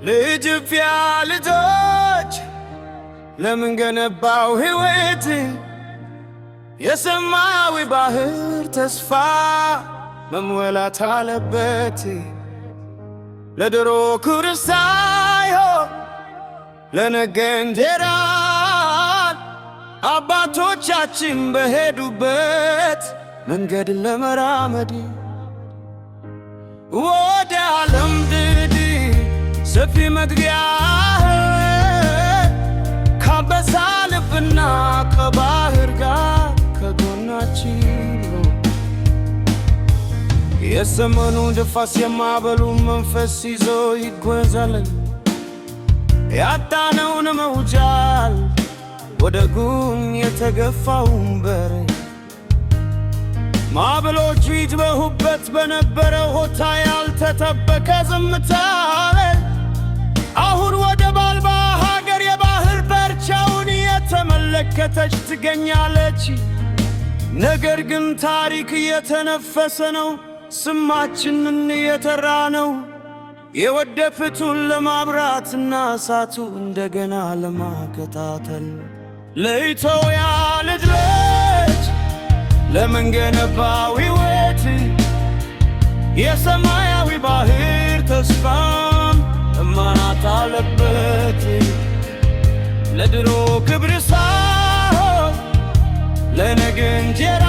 ለኢትዮጵያ ልጆች ለምን ገነባው ሕይወት የሰማያዊ ባህር ተስፋ መሞላት አለበት። ለድሮ ክብር ሳይሆን ለነገ እንጀራ፣ አባቶቻችን በሄዱበት መንገድ ለመራመድ፣ ወደ ዓለም ድድ ሰፊ መግቢያ ካበሳ ልብና ከባህር ጋር ከጎናችን ነው። የሰመኑ ንፋስ የማዕበሉ መንፈስ ይዞ ይጓዛል። ያጣነውን መውጃል ወደ ጉን የተገፋውን በር፣ ማዕበሎቹ ይጥበሁበት በነበረው ሆታ ያልተጠበቀ ዝምታ አሁን ወደ ባልባ ሀገር የባህር ዳርቻውን እየተመለከተች ትገኛለች። ነገር ግን ታሪክ እየተነፈሰ ነው፣ ስማችንን እየጠራ ነው። የወደፊቱን ለማብራትና እሳቱ እንደገና ለማቀጣጠል፣ ለኢትዮጵያ ልጆች ለምን ገነባው ሕይወት የሰማያዊ ባህር ተስፋም እማናት አለበት። ለድሮ ክብር ሳይሆን ለነገ እንጀራ፣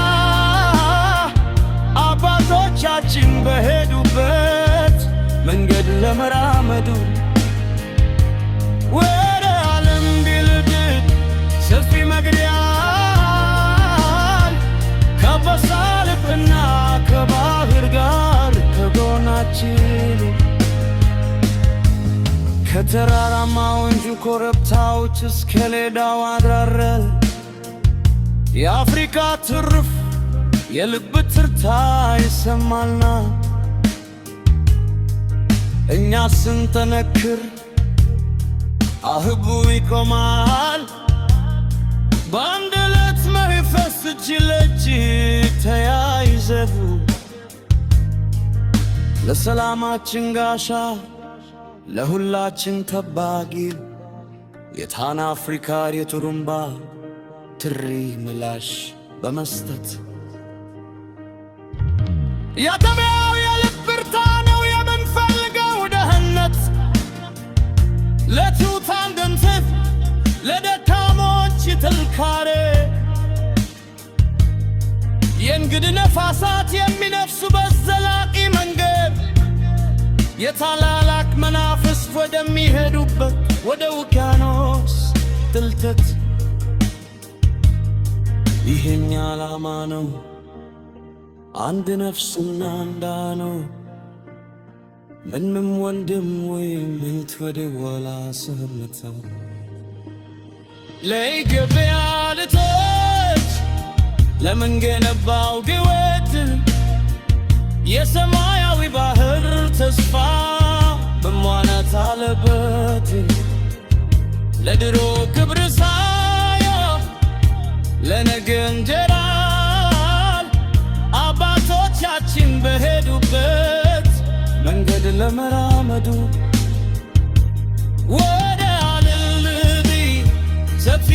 አባቶቻችን በሄዱበት መንገድ ለመራመዱ፣ ወደ ዓለም ቢልድድ ሰፊ መግቢያን ከበሳ ልብና ከባህር ጋር ከጎናችን፣ ከተራራማ ወንዙ ኮረብታዎች እስከ ሌዳው አድራረ የአፍሪካ ትርፍ የልብ ትርታ ይሰማልና፣ እኛ ስንጠነክር አህቡ ይቆማል። በአንድ ዕለት መንፈስ እጅ ለእጅ ተያይዘው ለሰላማችን ጋሻ፣ ለሁላችን ጠባቂ፣ የታን አፍሪካ የቱሩምባ ትሪ ምላሽ በመስጠት የተቢያው የልብ ብርታ ነው የምንፈልገው ደህንነት፣ ለትሑታን ድምፅት፣ ለደካሞች ጥንካሬ፣ የንግድ ነፋሳት የሚነፍሱበት ዘላቂ መንገድ፣ የታላላቅ መናፍስት ወደሚሄዱበት ወደ ውቅያኖስ ጥልቀት። ይሄኛ ዓላማ ነው። አንድ ነፍስና አንዳ ነው። ምንም ወንድም ወይም እህት ወደ ኋላ ሰምተው፣ ለኢትዮጵያ ልጆች ለምን ገነባው ግወት የሰማያዊ ባህር ተስፋ መሟላት አለበት። ለድሮ ክብር ሳይሆን ለነገ እንጀራ፣ አባቶቻችን በሄዱበት መንገድ ለመራመዱ፣ ወደ አልልቢ ሰፊ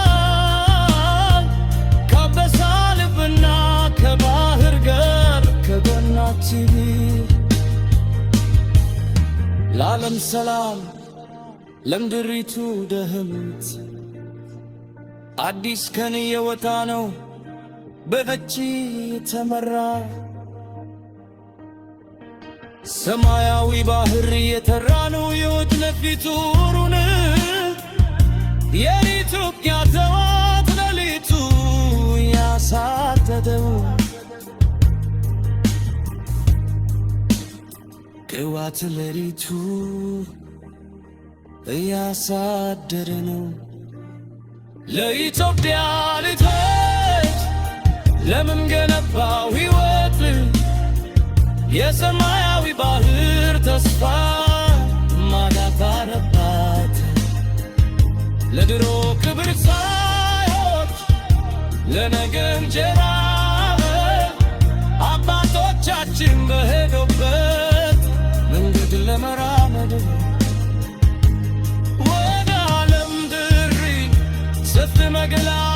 መግደላን ካበሳ ልብና ከባህር ጋር ከጎናችን፣ ለዓለም ሰላም፣ ለምድሪቱ ደህንነት፣ አዲስ ቀን እየወጣ ነው በፈቺ የተመራ። ሰማያዊ ባህር እየተራ ነው የወት ለፊቱሩን የኢትዮጵያ ተዋት ሌሊቱ ያሳተተው ቅዋት ሌሊቱ እያሳደረ ነው። ለኢትዮጵያ ልጆች ለምን ገነባው ሕይወት የሰማያዊ ባህር ተስፋ ማዳት ለድሮ ክብር ሳይሆን ለነገ እንጀራ፣ አባቶቻችን በሄዱበት መንገድ ለመራመድ። ገላ።